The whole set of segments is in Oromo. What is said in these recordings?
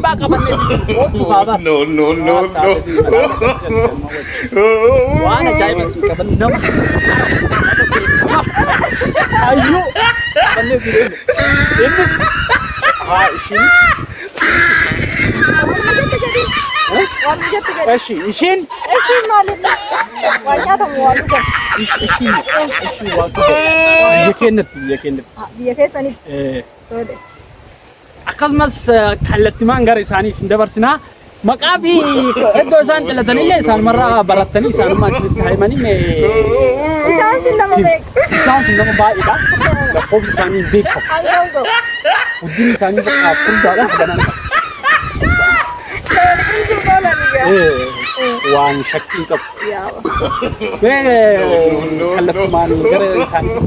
Ajaa'ibaa qabannee ooltu kaabaa. No, no, no, no. Waan ajaa'ibaa isin qaban nama hayyuu qabannee isin deemne. Innis haa ishiin Waan jette jedhi. Eshi ishiin Ishiin maalidha? Waan nyaatamu waan dhugamu. Ishiin ishii waan biyya keenyatti biyya keenyatti. Biyya keessanitti. Tole. Akkasumas kallattimaan gara isaanii isin dabarsinaa. Maqaa fi iddoo isaan dhalatanillee isaanumarraa barattanii isaanumaa isinitti himanii. Isaan sun nama meeqa? Isaan sun nama baay'eedha. Lakkoofsi isaanii hin beekamu. Hangam ga'u? Guddinni isaanii bakka furdaadha ganaan qaba. Liqimsuuf oolan gaa. Waan shakkii hin qabu. Yaa. Kallattumaan gara isaanii.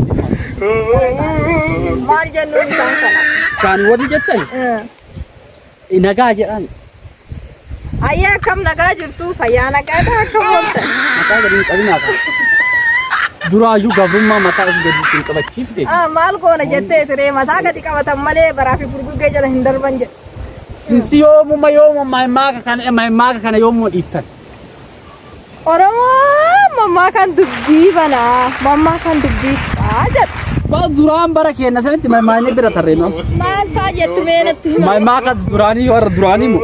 Maal jennuun isaan kana? Isaan warri jettan nagaa jedhan. Ayyaa akkam nagaa jirtu? Fayyaa nagaadha akkam ooltan? Mataa gadi hin qabinaa. Duraayyuu gabrummaa mataa of gadi hin qabachiifte. Maal goona jettee ture mataa gadi qabatan malee baraa fi furguggee jala hin darban jedhe. Sinsi yoomuma yoomuma mammaaka kana yoomuma dhiiftan. Oromoo mammaa kan dubbii banaa mammaa kan dubbii fixaa jedha. Duraan bara keenya sanitti mammaakni bira tarree no. Maal faa jettu mee natti hima. Mammaaka duraanii warra duraanii moo.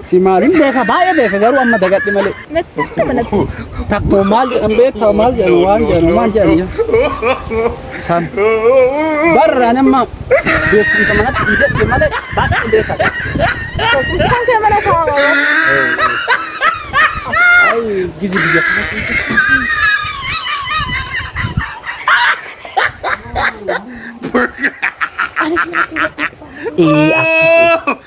Si maaliin beeka baay'ee beeka garuu amma dagadhi malee. Natti hima natti. Takko maal jedhan beektaa maal jedhan waan jedhan waan jedhan. San barra ani amma beekumsa manatti dhiisadhe malee baay'ee beeka. Beekumsaan kee mana kaa'ama. Ay gizi biyya kana keessatti. Ee akkasuma.